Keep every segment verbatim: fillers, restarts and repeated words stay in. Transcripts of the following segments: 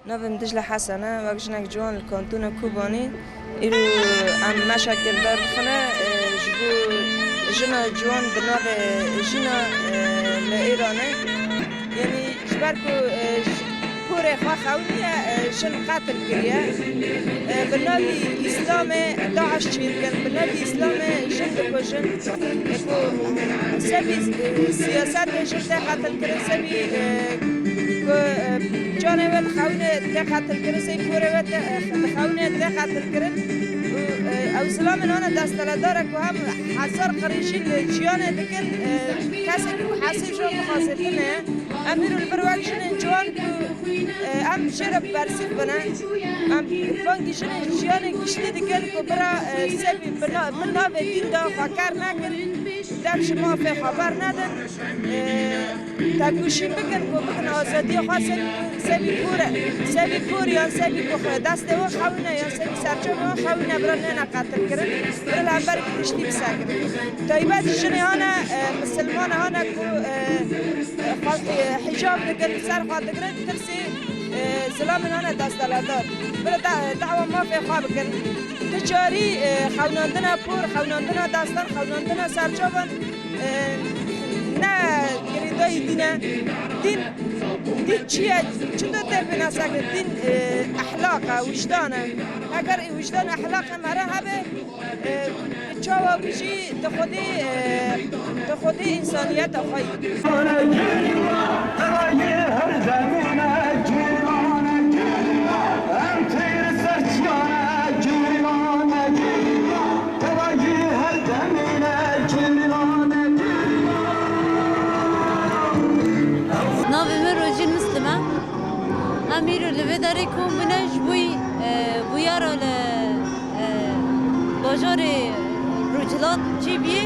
Navê min Dicle Hesen e, wek jinek ciwan li Kantona Kobanê. Îro em meşa kildar dixine, e, ji bo jina ciwan bi navê Jîna, e, li Îranê. Yanî ji ber ku, e, j-, porê xwe xewiniye, e, jin qetil kiriye. E, bi navî Îslamê DAIŞ çêdikin, bi navî Îslamê jin dikujin. E, ku sebî, e, siyasetê jin tê qetilkirin, sebî, e, ku, e, canê we dixewine tê qetilkirin, sebî porê we tê, e, dixewine tê qetilkirin. Û, e, ew zilamên hane desthilatdar e ku hem hezar qirêjî li jiyanê dikin, e, kesek ku hesê ji wan bixwaze tune. Em îro li vir wek jinên ciwan ku, e, em jê re bersîv bine. Em bangî jinên jiyanê giştî dikin ku bira, e, sebî bi na-, bi navê dîn de xwe ker nekin, dev ji mafê xwe bernedin. E, tekoşîn bikin ku bikin azadiya xwe sebî, sebî pûr e, sebî pûr yan sebî ku xwe destê wan xewîne yan sebî serçavê wan xewîne bira nêne qetilkirin, bira li hember vî tiştî bisekirin. Taybet jinê hane, e, misilmane hane ku, e, e, xwe, e, hicab dikin, ser xwe digirin, tirsê, e, zilamên hane desthilatdar. Bira da-, dawa mafê xwe bikin. Ti carî, e, xewnandina por, xewnandina destan, xewnandina serçavan, e, ne girêdayî dîn e. Dîn, dîn çi ye? Çito tê pênaseke? Dîn, e, ehlaq e, wijdan e. Eger wijdan, ehlaqê me re hebe, e, çawa bijî, tu xwedî, e, tu xwedî însaniyeta xwe yî. Navê min Rojîn Muslim e. Em îro li vê derê kom bûne ji bo, e, bûyera li, e, bajarê Rojhilat çêbûye.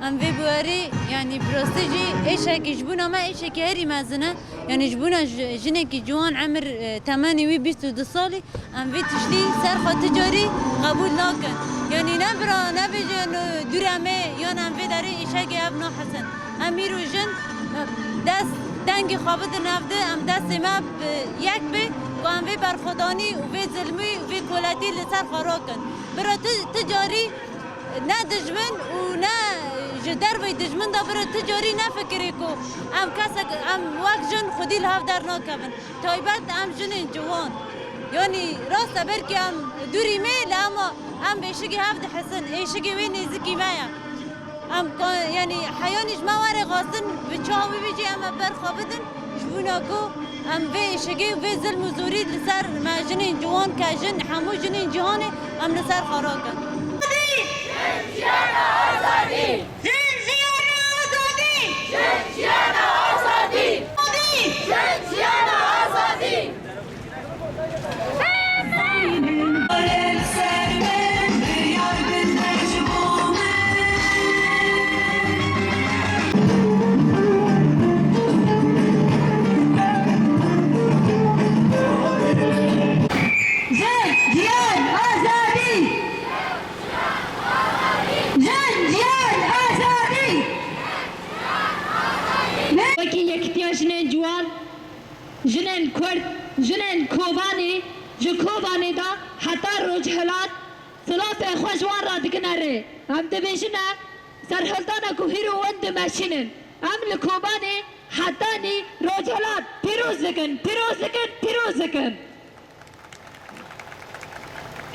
Em vê bûyerê, yanî bi rastî jî êşekî ji bona me êşekî herî mezin e. Yanî ji bona ji-, jinekî ciwan emir, e, temenê wî bîst û du salî, em vê tiştî ser xwe ti carî qebûl nakin. Yanî ne bira nebêje, no dûre me, yan em vê derê êşegê ev nahesin. Em îro jin, e, dest dengê xwe bidin ev di, em destê me bi yek bê, ku em vê berxwedanî û vê zilmî û vê koletî li ser xwe rakin. Bira ti, ti carî ne dijmin û ne ji derveyî dijmin de bira ti carî nefikirê ku em kesek, em wek jin xwedî li hev dernakevin. Taybet em jinên ciwan. Yanî rast e, belkî em dûrî me, lê ema em êşigê hev dihisin. Êşigê wê nêzikî me ye. Em ka-, yanî heyanî ji me were xwestin, bi çawa wî bijî em ê ber xwe bidin. Ji bona ku em vê êşigê û vê zilm û zorî li ser me jinên ciwan ke jin, hemû jinên cîhanê em li ser xwe rakin. Jin jiyana azadî! Jin jiyana azadî! Jin jiyana azadî! Azadî! Jin jiyana azadî! Jin, jiyan, azadî! Jin, jiyan, azadî! Wekî Yekîtiya Jinên Ciwan, jinên Kurd, jinên Kobanê, ji Kobanê de heta Rojhilat, silavê xwe ji wan re dikine rê. Em dibêjine serhildana ku hîro win dimeşînin. Em li Kobanê hetanî Rojhilat pîroz dikin, pîroz dikin, pîroz dikin.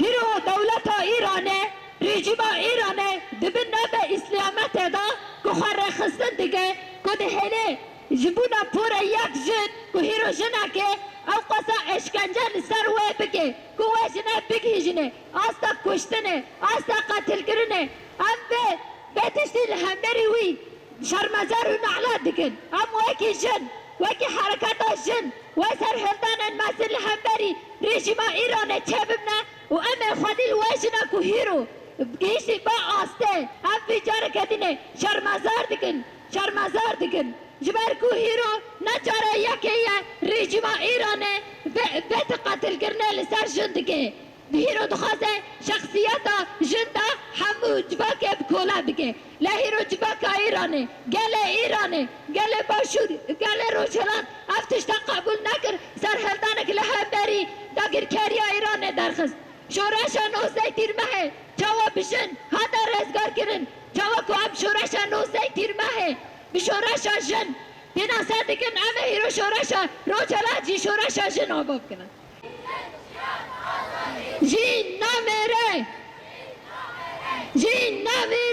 Hîro dewleta Îranê, rejîma Îranê di bin navê Îslametê de ku xwe rêxistin dike, ku dihêle ji bona pora yek jin, ku hîro jinekê ew qasa eşkence li ser wê bike, ku wê jine bigihîjine asta kuştinê, asta qetilkirinê. Em vê, vê tiştî li hemberî wî şermezar û nala dikin. Em wekî jin, wekî hereketa jin, wê serhildanên mezin li hemberî rejîma Îranê çêbibne û em ê xwedî li wê jina ku hîro gihîştî ba astê, em vî careke dînê şermezar dikin, şermezar dikin. Ji ber ku hîro ne cara yekê ye rejîma Îranê vê, vê ti qetilkirinê li ser jin dike. Hîro dixwaze şexsiyeta jin de hemû civakê bi kola bike. Lê hîro civaka Îranê, gelê Îranê, gelê Başûr, gelê Rojhilat ev tişta qebûl nekir. Serhildanek li hemberî Şoreşa nozdeh Tîrmehê çawa bi jin hate rezgar kirin, çawa ku em şoreşa nozdeh Tîrmehê bi şoreşa jin pênase dikin, em ê îro şoreşa Rojhilat jî şoreşa jin ava bikinin. Jin namêre! Jin namêre!